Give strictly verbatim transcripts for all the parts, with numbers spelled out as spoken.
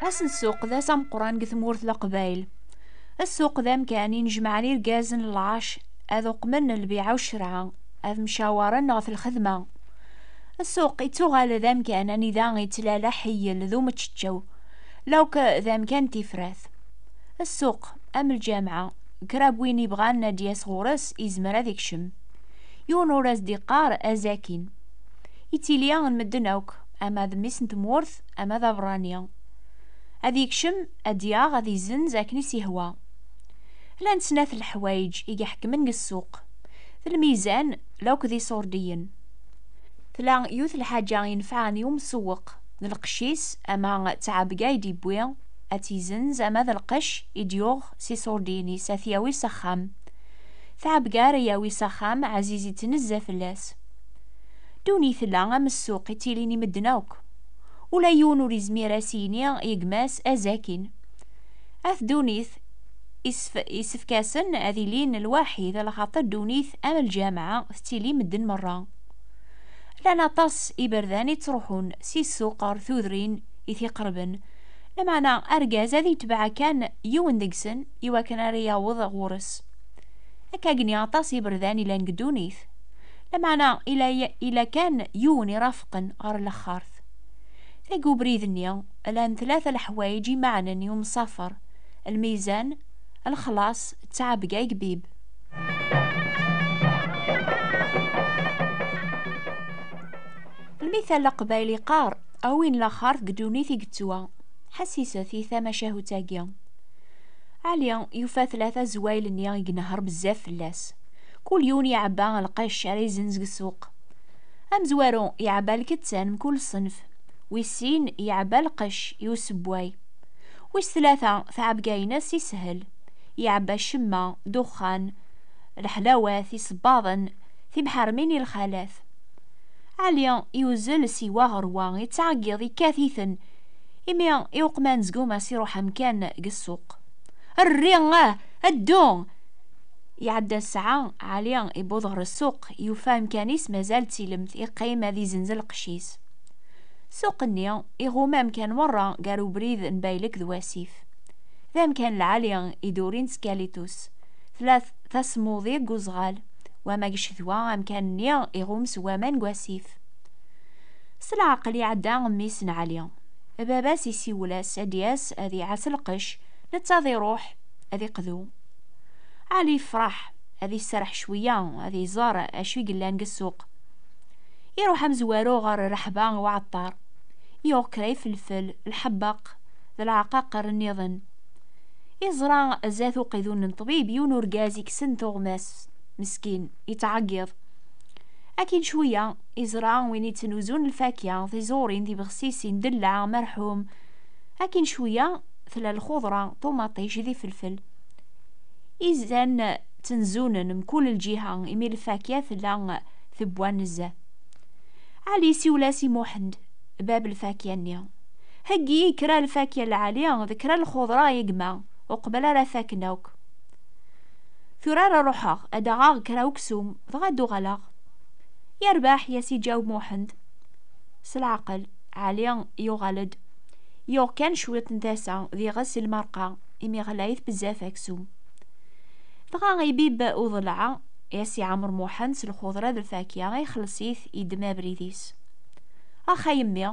Ass n ssuq d ass ameqqran deg tmurt n Leqbayel. Ssuq d amkan i nejmaɛen irgazen n lɛac ad uqmen lbiɛa u ccreɛ, ad mcawaren ɣef lxedma. Ssuq ittuɣal d amkan anida ittlala ḥeyyel d umeččeččew, lawk d amkan n tifrat. Ssuq, am lǧameɛ, kra n win ibɣan ad d-yas ɣur-s izmer ad ikcem. Yiwen ur as-d-iqqar azakin. Ittili n medden akk, ama d mmi-s n tmurt, ama d aberrani. Ad yekcem, ad d-yaɣ, ad izenz akken i s-yehwa. Llant snat n leḥwayeǧ i iḥekmen deg ssuq, d lmizan, lawk d iṣurdiyen. Tella yiwet n lḥaǧa inefɛen i umsewweq, d lqecc-is, ama d ttɛebga i d-yewwi, ad tt-izenz, ama d lqecc i d-yuɣ s iṣurdiyen-is, ad t-yawi s axxam. Ttɛebga ara yawi s axxam, ɛziz-itt nezzeh fell-as. Ddunit tella am ssuq ittilin i medden akk. Ula yiwen ur izmir ad s-yini i gma-s azakin. At ddunit isef-, isefk-asen ad ilin lwaḥid, lxaṭer ddunit am lǧameɛ tettili medden merra. Llan aṭas iberdan i ttruḥun si ssuq ɣer tudrin i t-iqerben, lameɛna argaz ad yetbeɛ kan yiwen deg-sen iwakken ara yaweḍ ɣur-s. Akkagni aṭas iberdan ilan deg ddunit, lameɛna ila, ila kan yiwen irafqen ɣer lexxart. Deg ubrid-nni, llan tlata leḥwayeǧ imeɛnen i umsafer: lmizan, lexlaṣ, d ttɛebga i ibib. Lmital aqbayli yeqqar: a win laxert deg ddunit i yettwa. Ḥessiset i tamacahut-agi. Ɛli yufa tlata zwayel-nni i inehher bezzaf fell-as. Kul yiwen iɛebba lqecc ara izenz deg ssuq. Amezwaru iɛebba lkettan mkul ṣṣenf. Wis sin iɛebba lqecc i usewway. Wis tlata, tɛebga-ines ishel. Iɛebba ccemma, ddexxan, leḥlawat, isebbaḍen, tibḥermin i lxalat. Ɛli yuzzel si wa ɣer wa, yettɛeggiḍ, yekkat-iten, imi i uqman zgum as-iruḥ amkan deg ssuq. Rri, ah, ddu! Iɛedda ssaɛa, Ɛli iwweḍ ɣer ssuq, yufa amkan-is mazal d tilemt, iqqim ad izenz lqecc-is. Ssuq-nni iɣum amkan merra gar ubrid n Baylek d wasif. D amkan lɛali idurin s kalitus. Tella tasmuḍi deg uzɣal, wama deg ccetwa amkan-nni iɣum s waman deg wasif. S leɛqel iɛedda mmi-s n Ɛli. Baba-s isiwel-as ad d-yas ad iɛas lqecc, netta ad iruḥ ad iqdu. Ɛli yefreḥ, ad iserreḥ cwiya, ad iẓer acu i yellan deg ssuq. Iruḥ amezwaru ɣer rreḥba n uɛeṭṭar. Yuɣ kra ifelfel, lḥebbeq, d leɛqaqer nniḍen. Iẓra zdat uqidun n ṭṭbib yiwen urgaz ikksen tuɣmas, meskin, yettɛeggiḍ. Akin cwiya, iẓra win ittnuzun lfakya, tiẓurin, tibexsisin, ddellaɛ, merḥum. Akin cwiya, tella lxuḍra, ṭumaṭic d ifelfel. Izan ttnzunen mkul lǧiha, imi lfakya tella tebwa nezzeh. Ɛli isiwel-as i Muḥend, bab lfakya-nni: "Heggi kra lfakya lɛali d kra lxuḍra, a gma, uqbel ara faken akk. Tura ara ruḥeɣ, ad d-aɣeɣ kra uksum, dɣa ad d-uɣaleɣ." "Yerbeḥ," i as-iǧaweb Muḥend. S leɛqel, Ɛli yuɣal-d. Yuɣ kan cwiṭ n tasa d iɣes i lmerqa, imi ɣlayet bezzaf aksum. Dɣa ibib uḍelɛa i as-iɛemmer Muḥend s lxuḍra d lfakya, ixelleṣ-it, iddem abrid-is. "Ax a yemmi,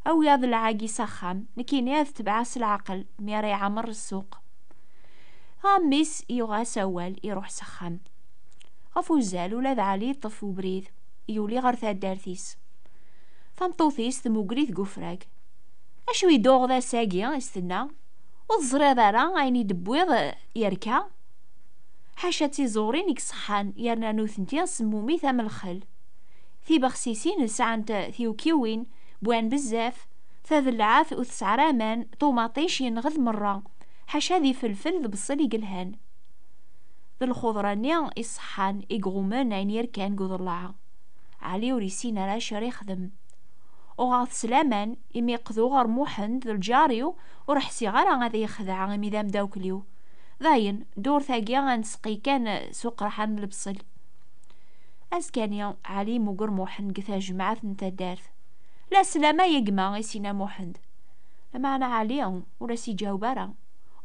awi aḍelɛa-agi s axxam, nekkini ad tebɛeɣ s leɛqel mi ara iɛemmer ssuq." Dɣa mmi-s yuɣ-as awal, iruḥ s axxam. Ɣef uzzal, ula d Ɛli yeṭṭef ubrid, yuli ɣer taddart-is. Tameṭṭut-is tmuger-it deg ufrag. "Acu i d-tuɣeḍ ass-agi?" i s-tenna. "Ur teẓriḍ ara ayen i d-tewwiḍ yerka? Ḥaca d tiẓurin i iṣeḥḥan, yerna nutenti semmumit am lxel. Tibexsisin sɛant tiwkiwin, wwan bezzaf, tadellaɛt ur tesɛi ara aman, ṭumaṭic yenɣed merra, ḥaca d ifelfel d bṣel i yelhan." D lxuḍra-nni iṣeḥḥan i iɣummen ayen yerkan deg uḍellaɛ. Ɛli ur yessin ara acu ara yexdem. "Uɣeɣ-t s laman, imi qduɣ ɣer Muḥend d lǧar-iw, ur ḥsiɣ ara ad iyi-xdeɛ imi d amdakkel-iw. Dayen, ddurt-agi ad nesqi kan s uqerḥan n lebṣel." Azekka-nni, Ɛli yemmuger Muḥend deg tajmaɛt n taddart. "La slama a gma," i s-yenna Muḥend. Lameɛna Ɛli ur as-iǧaweb ara,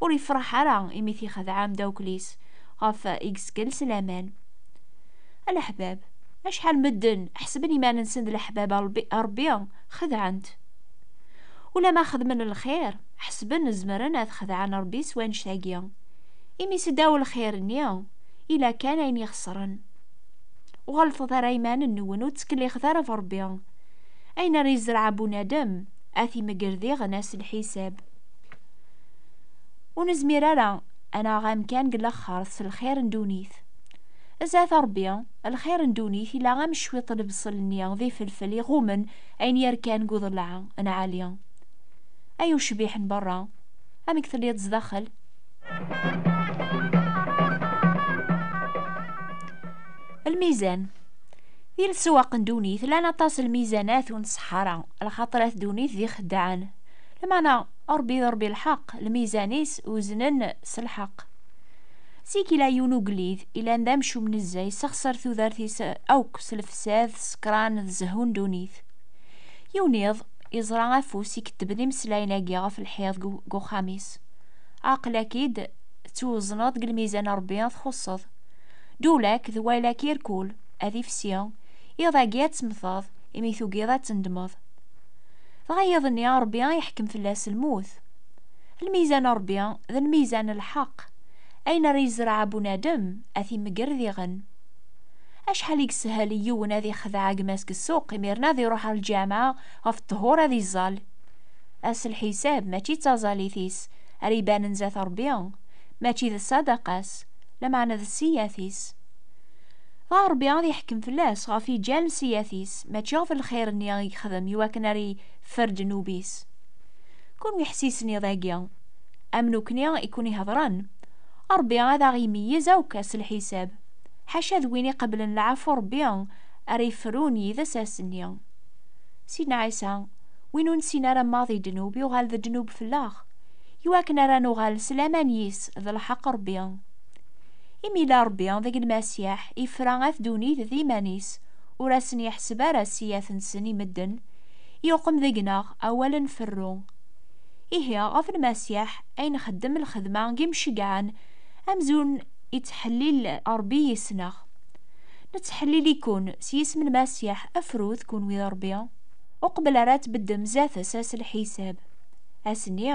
ur ifṛeḥ ara imi t-ixdeɛ amdawkel-is ɣef i yesgels laman. A leḥbab, acḥal medden ḥesben iman-nsen d leḥbab a Ṛebbi, Ṛebbi xedɛen-t. Ulamma xedmen lxir, ḥesben zemren ad xedɛen Ṛebbi s wannect-agi. Imi seddaw lxir-nni, ila kan ayen ixeṣren. Ur ɣellṭet ara iman-nwen, ur ttkellixet ara ɣef Ṛebbi. Ayen ara yezreɛ bunadem, ad t-imegger diɣen ass lḥisab. Ur nezmir ara ad naɣ amkan deg laxert s lxir n ddunit. Zdat Ṛebbi, lxir n ddunit ila am cwiṭ n lebṣel-nni d ifelfel iɣummen ayen yerkan deg uḍellaɛ n Ɛli. Ay ucbiḥ n berra, amek telliḍ zdaxel? Lmizan. Di leswaq n ddunit, llan aṭas n lmizanat ur nṣeḥḥa ara, lxaṭer at ddunit d ixeddaɛen. Lameɛna, Ṛebbi d Ṛebbi lḥeqq, lmizan-is uznen s lḥeqq. Zik ila yiwen ugellid, ilan d amcum nezzeh, yessexṣer tudert-is akk s lefsad, s ṣṣekran d zzhu n ddunit. Yiwen iḍ, iẓra afus iketteb d imeslayen-agi ɣef lḥiḍ deg u-, deg uxxam-is. Aql-ak-id tettwezneḍ deg lmizan n Ṛebbi txuṣṣeḍ. Ddula-k d wayla-k irkul, ad ifsi, iḍ-agi ad temmteḍ, imi tugiḍ ad tendmeḍ. Dɣa yiḍ-nni Ṛebbi iḥkem fell-as lmut. Lmizan n Ṛebbi d lmizan n lḥeqq. Ayen ara yezreɛ bunadem, ad t-imegger diɣen. Acḥal i yeshel i yiwen ad ixdeɛ gma-s deg ssuq, imiren ad iruḥ ɣer lǧameɛ ɣef ṭṭhur ad iẓẓal. Ass lḥisab mačči d taẓallit-is ara ibanen zdat Ṛebbi, mačči d ṣṣadaqa-s, lameɛna d ssiyat-is. Dɣa Ṛebbi ad iḥkem fell-as ɣef iǧal n ssiyat-is, mačči ɣef lxir-nni i yexdem iwakken ara yeffer ddnub-is. Kunwi ḥsisen iḍ-agi, am nukni i kun-ihedṛen, Ṛebbi ad aɣ-imeyyez akk ass lḥisab. Ḥaca d win iqeblen lɛafu Ṛebbi ara yefrun yid-s ass-nni. Sidna Ɛisa, win ur nessin ara maḍi ddnub, yuɣal d ddnub fell-aɣ, iwakken ara nuɣal s laman yis d lḥeqq Ṛebbi. Imi yella Ṛebbi deg Lmasiḥ, ifra at ddunit d iman-is, ur asen-yeḥseb ara ssiyat-nsen i medden, yuqem deg-neɣ awal n ferru. Ihi, ɣef Lmasiḥ ay nxeddem lxedma n yimceggɛen, amzun ittḥellil Ṛebbi yis-neɣ. Nettḥellil-iken s yisem n Lmasiḥ, afrut kunwi d Ṛebbi, uqbel ara tbeddem zdat-s ass lḥisab. Ass-nni,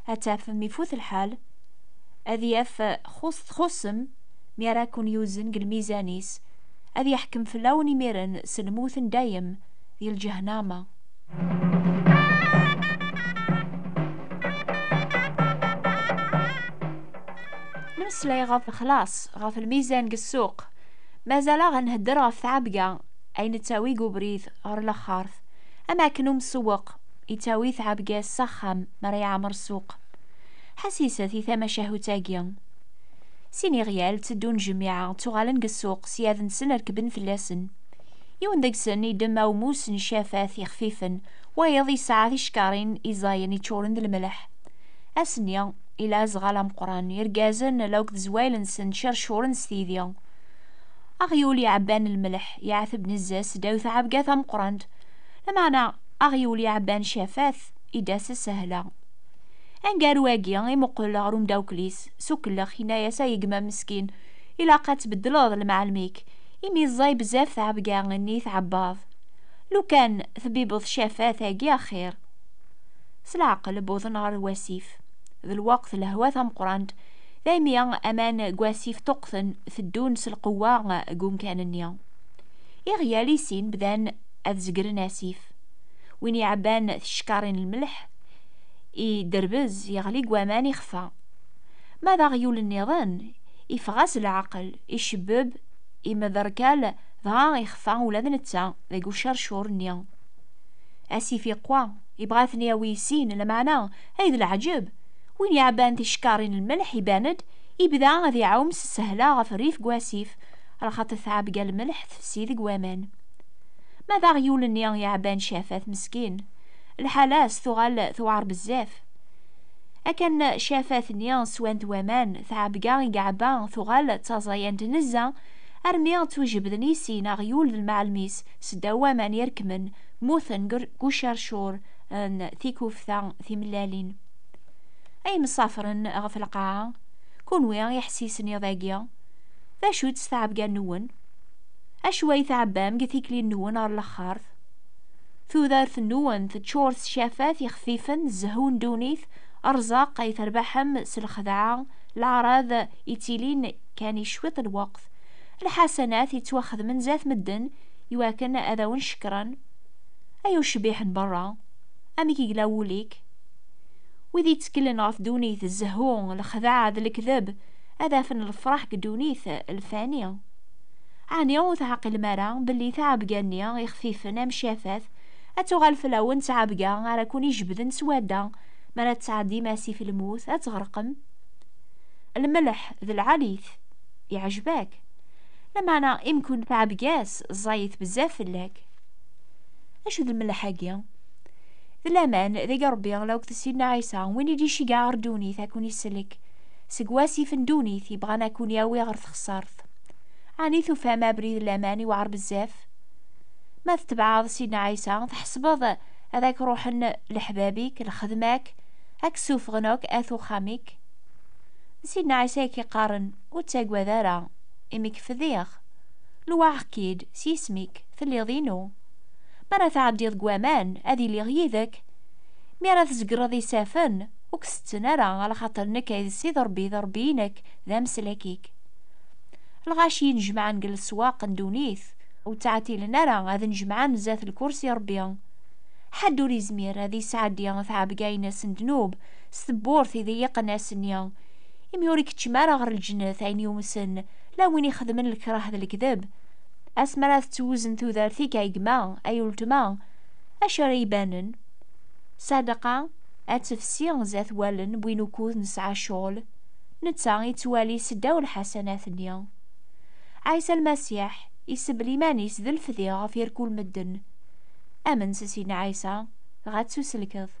ad tafem ifut lḥal, ad yaf xus txuṣem mi ara ken-yuzen deg lmizan-is, ad yeḥkem fell-awen imiren s lmut n dayem di lǧehnama. Nemmeslay ɣef lexlaṣ, ɣef lmizan deg ssuq. Mazal-aɣ nhedder ɣef tɛebga ay nettawi deg ubrid ɣer laxert, am akken umsewweq yettawi tɛebga-s s axxam mi ara yeɛmer ssuq. Ḥassiset i tamacahut-agi. Sin iɣyal tteddun jmiɛa, ttuɣalen deg ssuq, ssyad-nsen rekben fell-asen. Yiwen deg-sen idem awmus n cafat ixfifen, wayeḍ yesɛa ticekkarin iẓayen iččuren d lemleḥ. Ass-nni, ila aẓɣal ameqqran, irgazen la akked zwayel-nsen cercuren s tidi. Aɣyul iɛebban lmelḥ, iɛeteb nezzeh seddaw tɛebga tameqqrant. Lameɛna, aɣyul iɛebban cafat, idda s ssehla. Aneggaru-agi imuqel ɣer umdawkel-is s ukellex, yenna-yas: "Ay gma meskin, ilaq ad tbeddleḍ lemɛelm-ik, imi ẓẓay bezzaf tɛebga-nni tɛebbaḍ. Lukan tbibeḍ cafat-agi axir." S leɛqel wwḍen ɣer wasif. D lweqt lehwa tameqqrant, daymi aman n wasif ṭṭuqten, teddun s lqewwa deg umkan-nni. Iɣyal i sin bdan ad zegren asif. Win iɛebban ticekkarin n lmelḥ, iderbez, yeɣli deg waman, ixfa. Ma d aɣyul nniḍen, iffeɣ-as leɛqel, icebbeb, imderkal, dɣa ixfa ula d netta deg ucercur-nni. Asif iqwa, ibɣa ad ten-yawi i sin, lameɛna, ay d leɛǧeb! Win iɛebban ticekkarin n lmelḥ iban-d, ibda ad iɛum s ssehla ɣef rrif n wasif, lxaṭer tɛebga lmelḥ tefsi deg waman. Ma d aɣyul-nni iɛebban cafat meskin, lḥala-s tuɣal tewɛer bezzaf. Akken cafat-nni swant waman, tɛebga i iɛebba tuɣal d taẓayant nezzeh, armi ttwajebden i sin aɣyul d lemɛelm-is seddaw waman irekmen, mmuten ger-, deg ucercur, n tikufta timellalin. Ay msafren ɣef lqaɛa, kunwi iḥessisen iḍ-agi, d acu-tt tɛebga-nwen? Acu ay tɛebbam deg tikli-nwen ɣer lexxart? Tudert-nwen teččur s ccafat ixfifen, zzhu n ddunit, rẓaq ay terbaḥem s lxedɛa, leɛraḍ ittilin kan i cwiṭ n lweqt, lḥasanat yettwaxedmen zdat medden iwakken ad awen-cekkren. Ay ucbiḥ n berra, amek i yella wul-ik? Wid yetteklen ɣef ddunit, zzhu, lexdeɛ d lekdeb, ad afen lefraḥ deg ddunit lfani. Ɛni ur teɛqilem ara belli taɛebga-nni ixfifen am ccafat ad tuɣal fell-awen d taɛebga ara ken-ijebden s wadda, mi ara tɛeddim asif lmut ad tɣerqem? Lmelḥ d lɛalit, iɛjeb-ak? Lameɛna imkun taɛebga-s ẓẓayet bezzaf fell-ak. Acu d lmelḥ-agi? D laman deg Ṛebbi la akked Sidna Ɛisa, win i d-iceggeɛ ɣer ddunit ad ken-isellek seg wasif n ddunit yebɣan ad ken-yawi ɣer texṣart. Ɛni tufam abrid n laman iweɛṛ bezzaf? Ma tetbeɛeḍ Sidna Ɛisa, tḥesbeḍ ad ak-ruḥen leḥbab-ik, lxedma-k, ad k-ssufɣen akk at uxxam-ik? Sidna Ɛisa i k-iqqaren: "Ur ttagad ara, imi k-fdiɣ. Lwaɛeɣ-k-id s yisem-ik, telliḍ inu. Mi ara tɛeddiḍ deg waman, ad iliɣ yid-k. Mi ara tzegreḍ isafen, ur k-setten ara, alaxaṭer nekk ay d Ssid Ṛebbi, d Ṛebbi-inek, d ameslak-ik." Lɣaci i nejmaɛen deg leswaq n ddunit, ur ttɛeṭṭilen ara ad nejmaɛen zdat lkursi Ṛebbi. Ḥedd ur izmir ad isɛeddi taɛebga-ines n ddnub s tewwurt iḍeyyiqen ass-nni, imi ur ikeččem ara ɣer lǧennet ayen yumsen, la win ixedmen lekrah d lekdeb. Asmi ara tettwuzen tudert-ik, ay gma, ay uletma, acu ara ibanen? Ṣṣadaqa ad tefsi zdat wallen n win ukud nesɛa ccɣel, netta ittwali seddaw lḥasanat-nni. Ɛisa Lmasiḥ isebbel iman-is d lefdi ɣef irkul medden. Amen s Sidna Ɛisa, dɣa ad tuselkeḍ.